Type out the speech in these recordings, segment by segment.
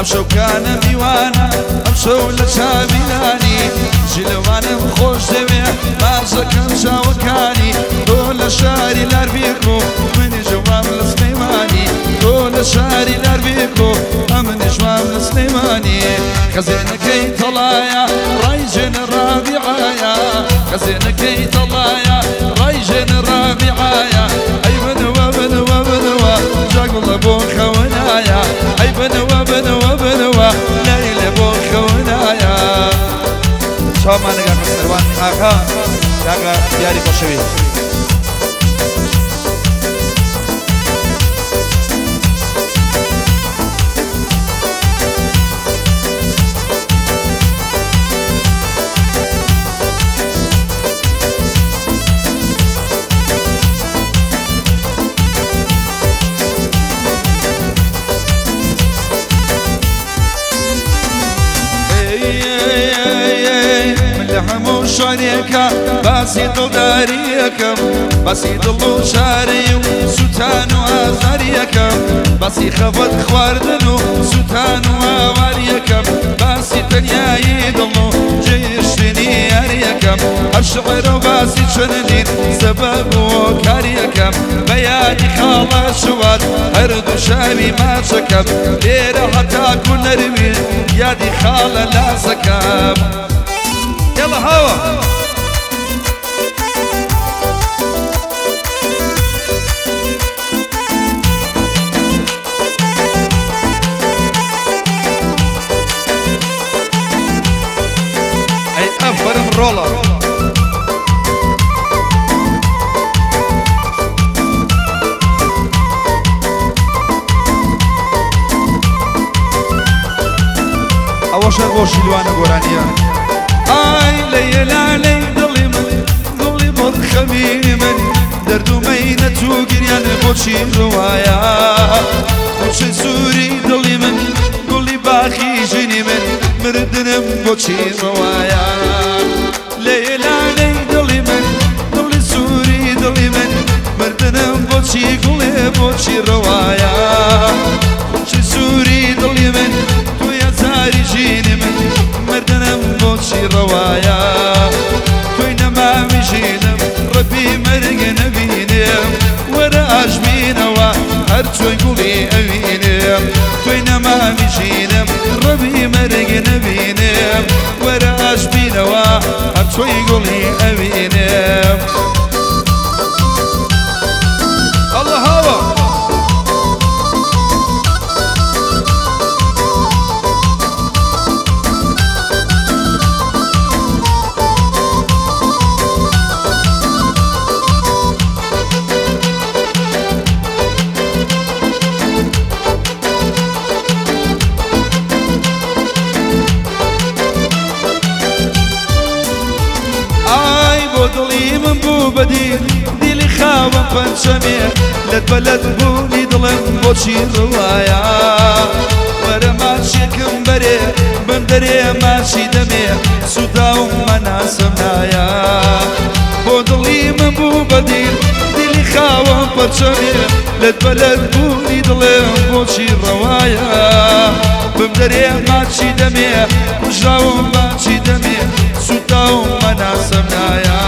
ئەمشەو کانە میوانە ئەمشەو لە چاویلانی جلەوانم خۆش دەوێ ماچەکەم چاوەکانی تۆ لە شاری لاربێک و منیش وام لە سلێمانی تۆ لە شاری لاربێک و ئەمنیش وام لە سلێمانی خەزێنەکەی تەڵایە ڕای ژێنە ڕابیعایە خەزێنەکەی تەڵایە ڕای ژێنە ڕابیعایە ئەی بنەوە بنەوە بنەوە جاگوڵە بۆ خەونایە ئەی بنەوە بنەوە بنەوە لەیلە بۆ خەونایە. چاومان لەگەڵ سەروان ئاغا کاکە دیاری خۆشەویست. شوێنێکە باسی دڵداریەکەم باسی دڵ و شاری و سووتان و ئازاریەکەم باسی خەفەت خواردن و سووتان و ئاواریەکەم باسی تەنیایی دڵ و جێشتنی یاریەکەم هەر شعرە و باسی چەندین سەبەب و کاریەکەم بە یادی خاڵە شوات هەردوو شاوی ماچەکەم لێرە هەتاکو نەروی یادی خاڵە لاسەکەم. يلا هوا. ئەی ئەفەرم ڕۆڵە. ئەوەشە بۆ شیلوانە گۆرانیە. ئای لەیلا لەی دڵی من دڵی بڕخەمی من دەرد و مەینەت و گریان بۆچی ڕوایە خۆشی سووری دڵی من گوڵی باخی ژینی من مردنم بۆچی ڕوایە لەیلا لەی دڵی من دڵی سووری دڵی من مردنم بۆچی گوڵێ بۆچی ڕوایە خۆشی سووری دڵی من توی ئازاری ژینی من مردنم بۆچی ڕەوایە تۆی نەمامی ژینم ڕەبی مەرگ نەبینم وەرە ئاژبینەوە هەر چۆی گوڵی ئەوینم تۆی نەمامی ژینم ڕەبی مەرگ نەبینم وەرە ئاژبینەوە هەر چۆی گوڵی ئەوینم. الله هوا. ئای بۆ دڵی من بوو بەدیل دیلی خاوەم پەنچەمێ لەت بەلەت بوونی دڵم بۆچی ڕوایە وەرە ماچێکم بەرێ بم دەرێ ماچی دەمێ سووداوم مەناسم نایە بۆ دڵی من بوو بەدیل دیلی خاوەم پەرچەمێ لەت بەلەت بوونی دڵم بۆچی ڕەوایە بم دەرێ ماچی دەمێ کوژاوم ماچی دەمێ سووداوم مەناسم نایە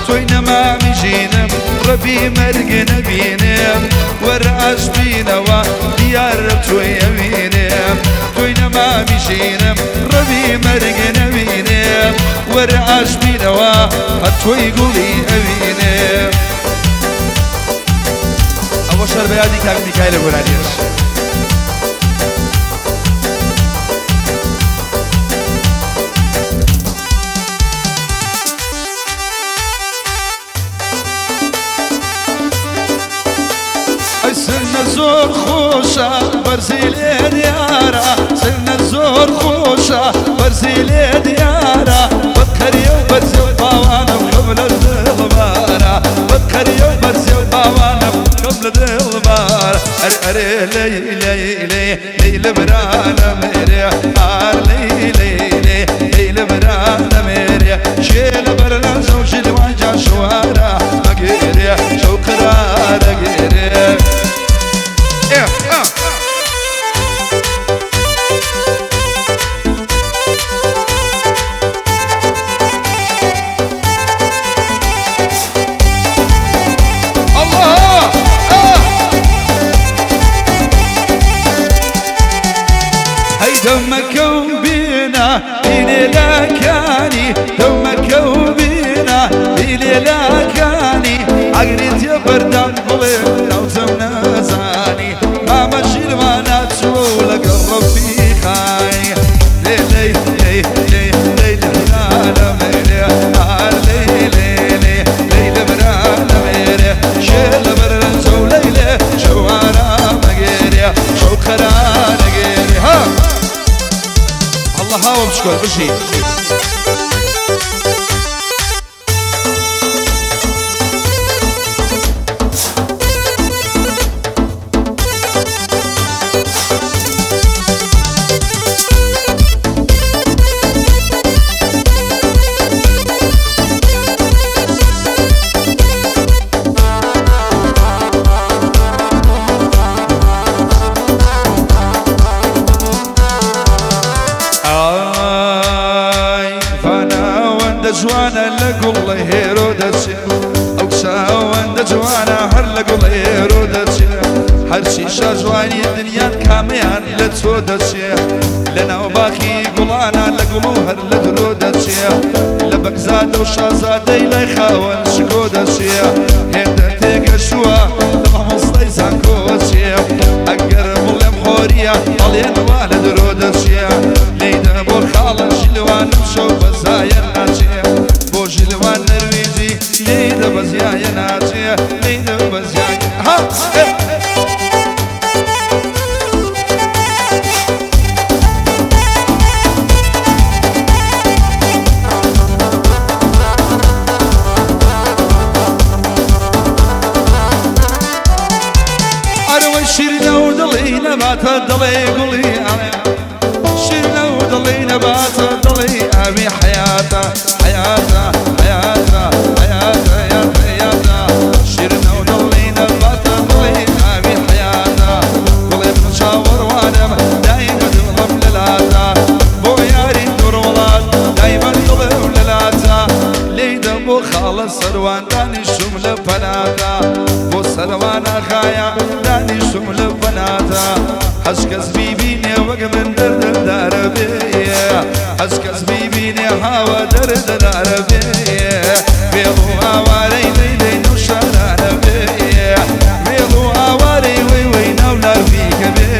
تۆی نەمامی ژینم ڕەبی مەرگ نەبینم وەرە ئاشبینەوە دیارە تۆی ئەوینم تۆی نەمامی ژینم ڕەبی مەرگ نەبینم وەرە ئاشبینەوە هەر تۆی گوڵی ئەوینم. ئەوە شەر بە یادی کاک میکایلە گۆرانیەش. ئەی سنە زۆر خۆشە بەرزی لێ دیارە سنە زۆر خۆشە بەرزی لێ دیارە بەدخەریە و بەرزی و باوانم خەم لە دڵمارە بەدخەریە و بەرزی و باوانم خەم لە دڵمارە ئەرێ ئەرێ لەی لەی لەی لەی لە برانە مێرێ ئار لەی لەی لەی لەی لە برانە مێرێ شێ لە بەرنا زەوجی لەوانجا شوارە مەگێرێ شەو قرارە گێرێ. ئێ ئا. لێلاکانی ئەگریت بەردەم بڵێ ناوچەم نەزانی مامە شیروانە چووە و لەگەڵ ڕەفیقانی لێ لێ لێ لێ لێ لە برانە مێرێ ئار لێ لێ لێ لێ لە برانە مێرێ شێ لە بەرەنجە و لەیلێ شەو ئارامەگێرێ شەو قەرارەگێرێ ها الله هاوە بشکۆل بژی. ئەوەندە جوانە لە گوڵ هێرۆ دەچێ ئەو کچە ئەوەندە جوانە هەر لە گوڵ هێرۆ دەچێ هەرچی شاژوانی دنیان کامیان لە تۆ دەچێ لە ناو باخی گوڵانە لە گوڵ و هەر لە درۆ دەچێ لە بەگزادە و شازادەی لای خاوەن شکۆ دەچێ هێندە تێگەشووە لە مامۆستای زانکۆ چێ ئەگەر بڵێم حۆریە ئەڵێن وا لە درۆ دەچێ لێیدە بۆ خاڵە ژیلوانم شەو بەزایە ناچێ بۆ ژیلوان نەرویجی لێیدە بەزیایە ناچێ لێیدە بەزیایە ها. ئەرەوەی شیرینە و دڵی نەباتە دڵێ گوڵی ئاوێ شیرینە و دڵی نەباتە دڵی ئاوی حەیاتە حەیاتە حەیاتە حەیاتە حەیاتە شیرینە و دڵی نەباتە دڵی ئاوی حەیاتە گوڵێ من چاوەڕوانم دایمە دڵم لەلاتە بۆ یاری دوور وڵات دایمە دڵم لەلاتە لێیدە بۆ خاڵە سەروان دانیشتم لە پەناتە بۆ سەروانە خایە دانیشتم لە پەناتە هەش کەس بیبینێ وەک من دەردەدارە بێ هەش کەس بیبینێ هاوە دەردەدارە بێ وێڵ و ئاوارەی لەیلەی ناو شارانە بێ وێڵ و ئاوارەی وەی وەی ناو لارفیکە بێ.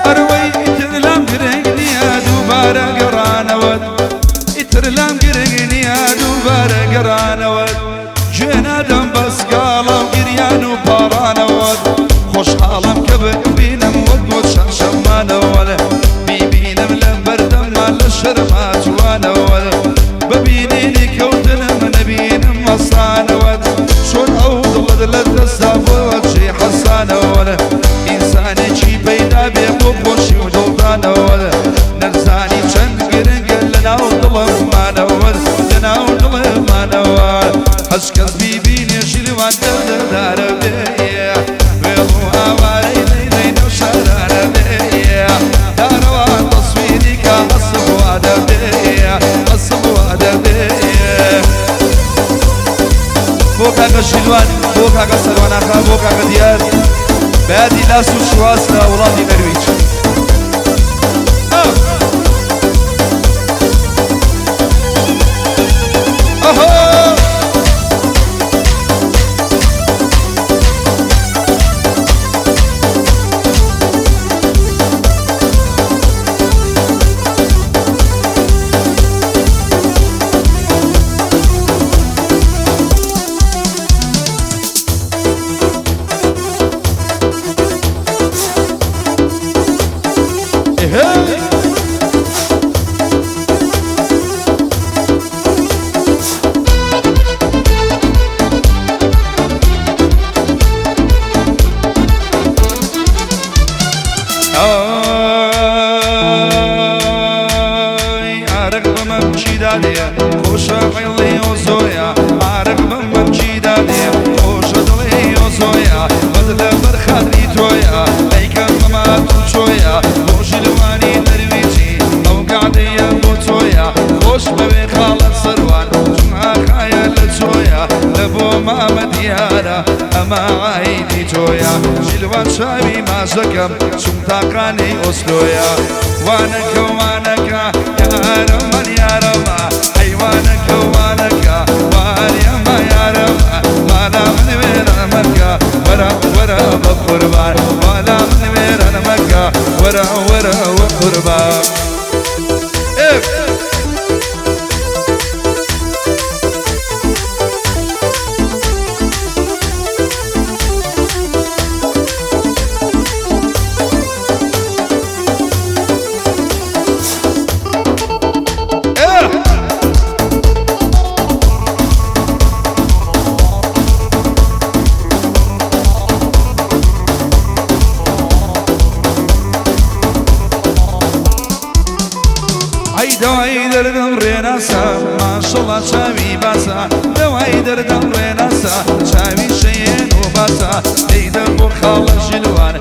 ئەروەی ئیتر لام گرنگ نییە دووبارە گەڕانەوەت ئیتر لام گرنگ نییە دووبارە گەڕانەوەت گوێ نادەم بەسکاڵە و گریان و پاڕانەوەت خۆشحاڵم کە ببینم وەک بۆ شەمشەمانەوە بیبینم لە بەردەممان لە شەرما جوانەوە ببینینی کەوتنم نەبینم وەسانەوەت چۆن ئەو دڵت لە دەستا بۆوە چی حەسانەوە ئینسانێکی پەیدا بێ بۆ خۆشی و دڵدانەوە نەرزانی چەند گرنگە لەناو دڵمانەوە لەناو دڵمانەوە هەش کەس بیبینێ شیروان دەردەدارە بێ وێڵ و ئاوارەی لەیلەی ناو شارانە بێ دارەوان تەسویری کە ئەسب وادە بێ ئەسب وادە بێ. بۆ کاکە شیلوان بۆ کاکە سەرواناخا بۆ کاکە دیار بەیادی لاس و شواز لە وڵاتی نەرویج. ئای ئارەق بە مەمکیدا دێ خۆشە عیڵی و زۆیە ئارەق بە مەمکیدا دێ خۆشە دڵی و زۆیە بەد لە بەرخاتری تۆیە ئەیکەم بەمات و ئەمە عەینی تۆیە ژیلوان چاوی ماچ دەکەم چوم تاقانەی ئۆسلۆیە وانەکە وانەکە یارەمە یارەمە ئەی وانەکە وانەکە واریەمە یارەمە مالا من وێران مەکە وەرە وەرە بە قوربان مالا من وێران مەکە وەرە وەرە وە قوربان. ئەی دەوای دەردم ڕێناسە ماشەڵا چاوی باسە دەوای دەردم ڕێناسە چاوی شەیێن و باسە دەیدەم بۆ خاڵە ژلوان.